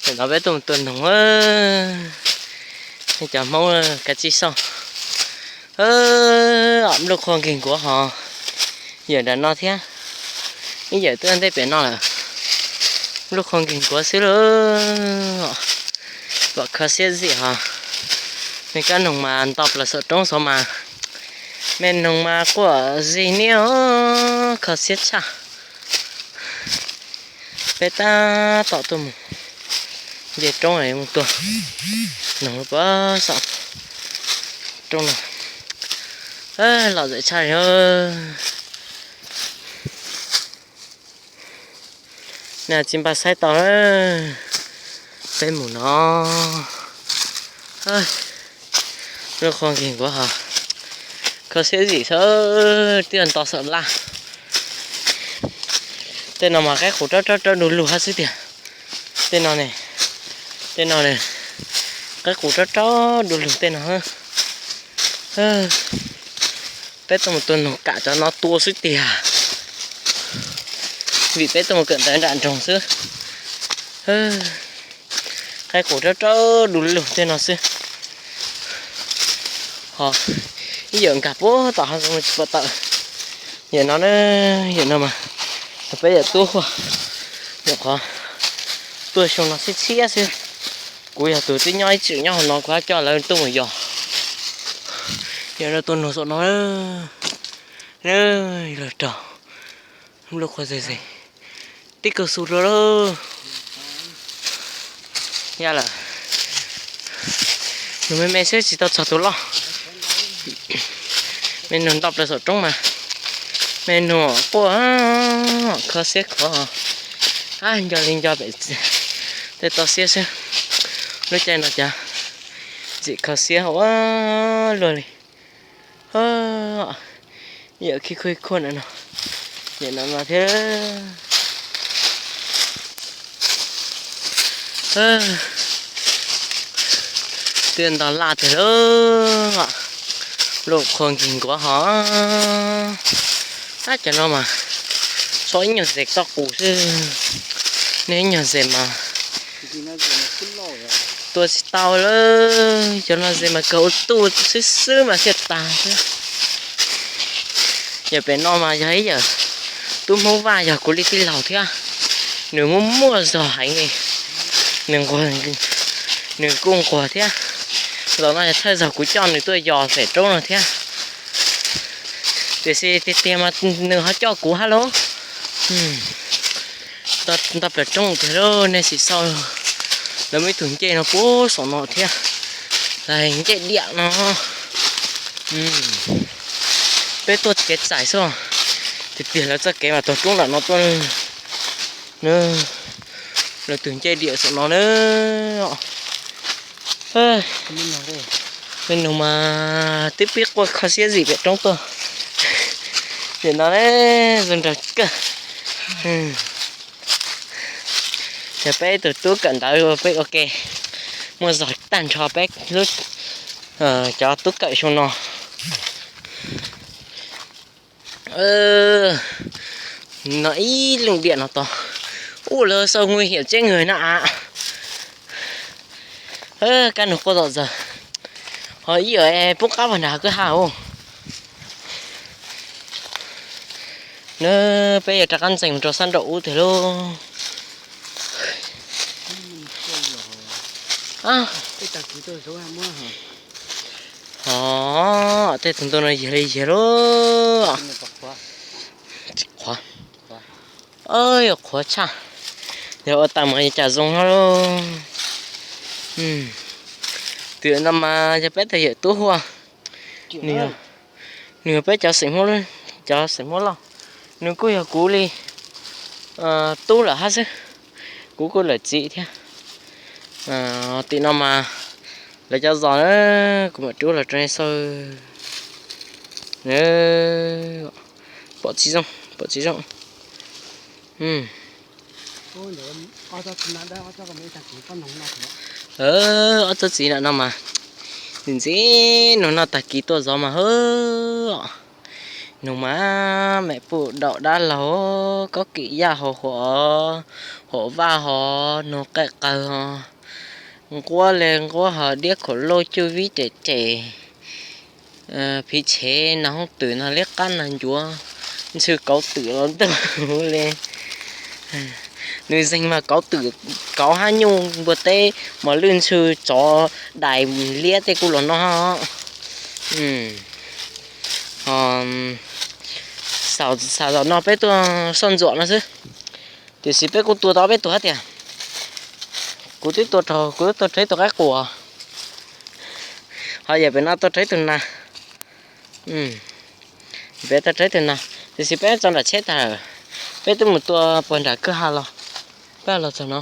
Ntawm no peb tuaj mus tua noog, nej cov Hmoob kav tsij xauj. Lub qhua nkig nkuav hos, yawm nram no thiab, ib yawm twb ntej pem no lawm. Lub qhua nkig nkuav xwb lauj, pom kho siab zim hos. Me kab noog mas nto plaws saum roob xwb mas, me noog mas quaj zig niab, kho siab tshaj. Peb tab tom tuaj mus nce roob mus tua noog lub pem saum roob no, los zem tshaj li. Nws tsis npaj saib tau, peb mus no. Lub qhua nkig nkuav hos, kho siab zim xwb, twb nto saum laj. Tej no mas qaib qus rab rab rab du lug hab xwb tiag. Tej no ne, tej no ne, qaib qus rab rab du lug tej no. Peb tuaj mus tua noog kam cov no tua xwb tiag, vim peb tuaj mus kawm ntawv nram nroog xwb. Qaib qus rab rab du lug tej no xwb. Ho ib yawm nkag puag tom hav zoov tsis pom tawm. Yawm no, yawm no mas yog peb yawm tub huaj, nyuam qhuav tuaj xyoo no tshiab tshiab xwb. Kuv yog tus twb nyob ib tseem nyob hauv no, kuv hab coj lawv tuaj mus yos. Yawm no tua noog saum no, lawv raug lub qhua zig zig, tib kaug xu rau lauj. Ya lawm, nug me me xwb tsis tau txog tus loj. Me nug nto plaws saum roob mas, me nug quaj, kho siab khov, nco li nco pem tej toj siab xwb. Lub caij no cas txim kho siab ua luaj li. Yawm khib khuj khuaj ntawm no, yawm no no thiab. Twb nto laj tiag lauj, lub qhua nkig nkuav hos. Ab, cov no mas tso ib nyuag zes toj qus xwb, nej ib nyuag zes mas tua tsis tau lawm. Cov no zes mas kawg ua tuj xwb xwb mas thiaj tag xwb. Yawm pem no mas yog ib yawm tub Hmoob Vaj, yog kuv li tij laug thiab, nws muaj muaj zog heev li, nws nquag, nws kuj nquag thiab. Zaum no yog thawj zaug kuv coj nws tuaj yos pem roob no thiab. Tiam sis tiag tiag mas nws ho coj kuv hab lauj. Nto plaws roob tiag lauj, nej sim xauj lawv muaj ib tug ncej no puag saum no thiab, ncej diam no. Peb tuaj kev txais xwb, tiag tiag lawv txoj kev mas taug roob nram no tuaj. Lawv tus ncej diam saum no na. Me nug mas twb pib quaj kho siab zim pem roob tuaj. Nim no zoo nraug kawg. Yog peb tus tub kawm ntawv peb ua ke, muaj zog tag nrho peb lub, cov tub kawm xyoo no. No ib leej diam no tod, ua lawv sau nguy hiểm chết người no a. Kab noog quaj zom zaws, ho ib yam es poob qab puag nram kwj ha os. Na, peb yuav rov qab ntxees mus rau sab nraum ub tiag lauj. Ho tej tug ntu no yig li yig lauj. Qhuav, yuav qhuav tshaj, yog ua tau mas cas zoo no lauj. Tus no mas yog peb tus yawm tub huaj, nws yog peb cov xeem Hmoob, cov xeem Hmoob Lauj. Nws kuj yog kuv li tub lawm hab xwb, kuv kuj lawm txiv thiab. Tim no mas lawv cov zos na, kuv mam rub los rau nej xauj. Pom tsis zoo, pom tsis zoo. Ob tsob txiv ntawm no mas ntxim ntxim nug noj tag kis tuaj zov mas hwb os. Nug mas mem pum daum dab laug, kaub kim yaj ho huam, huam vaj ho, nug qaij qawg ho, nquab le nquab ho, diab khuam lauj cuj vib tes tes, phiv tshev nas hoob twm nas liab qab nas ncuav, ntxhw kauv twm los ntug le. Nws zeeg mas kauv twm, kauv hab nyuj npua teb, mos lwj ntxhw tsov dais liab tej kuj los noj. Ho xav zaum no peb tuaj soj ntsuam no xwb, tiam sis peb kuj tua tau peb tus hab tias. Kuv twb tua raug, kuv twb tua raug ib tug qaib quas, ho yam pem no tua raug ib tug nas. Peb tua raug ib tug nas, tiam sis peb tso nram tsheb tag lawm, peb twb mus tua puag nram kwj ha los, peb los txog no.